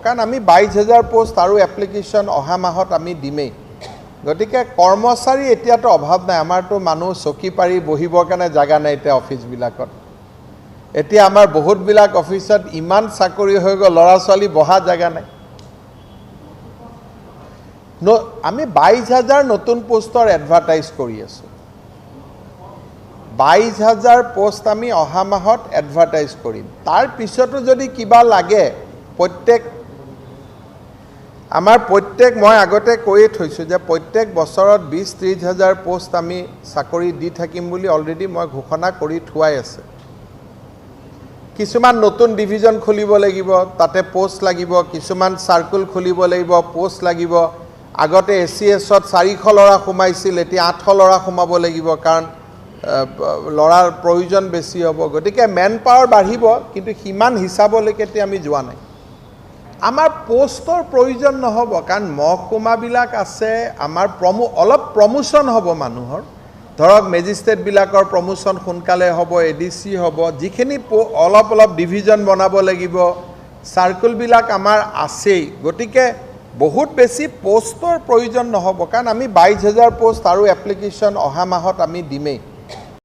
কাৰণ আমি 22,000 পোষ্ট আৰু এপ্লিকেশ্যন অহা মাহত আমি দিমেই। গতিকে কৰ্মচাৰী এতিয়াতো অভাৱ নাই। আমাৰতো মানুহ চকী পাৰি বহিবৰ কাৰণে জেগা নাই এতিয়া অফিচবিলাকত। এতিয়া আমাৰ বহুতবিলাক অফিচত ইমান চাকৰি হৈ গ'ল, ল'ৰা ছোৱালী বহা জেগা নাই। আমি 22,000 নতুন পোষ্টৰ এডভাৰটাইজ কৰি আছোঁ। 22,000 পোষ্ট আমি অহা মাহত এডভাৰটাইজ কৰিম। তাৰ পিছতো যদি কিবা লাগে, প্ৰত্যেক আমাৰ প্ৰত্যেক মই আগতে কৈয়ে থৈছোঁ যে প্ৰত্যেক বছৰত 20-30 হাজাৰ পোষ্ট আমি চাকৰি দি থাকিম বুলি অলৰেডি মই ঘোষণা কৰি থোৱাই আছে। কিছুমান নতুন ডিভিজন খুলিব লাগিব, তাতে পোষ্ট লাগিব। কিছুমান চাৰ্কুল খুলিব লাগিব, পোষ্ট লাগিব। আগতে এ চি এছত 400 ল'ৰা সোমাইছিল, এতিয়া 800 ল'ৰা সোমাব লাগিব, কাৰণ ল'ৰাৰ প্ৰয়োজন বেছি হ'ব। গতিকে মেন পাৱাৰ বাঢ়িব, কিন্তু সিমান হিচাপলৈকে এতিয়া আমি যোৱা নাই। আমাৰ পোষ্টৰ প্ৰয়োজন নহ'ব, কাৰণ মহকুমাবিলাক আছে। আমাৰ অলপ প্ৰমোশ্যন হ'ব মানুহৰ। ধৰক মেজিষ্ট্ৰেটবিলাকৰ প্ৰমোশ্যন সোনকালে হ'ব, এ ডি চি হ'ব, যিখিনি অলপ অলপ ডিভিজন বনাব লাগিব, চাৰ্কুলবিলাক আমাৰ আছেই। গতিকে বহুত বেছি পোষ্টৰ প্ৰয়োজন নহ'ব, কাৰণ আমি 22,000 পোষ্ট আৰু এপ্লিকেশ্যন অহা মাহত আমি দিমেই।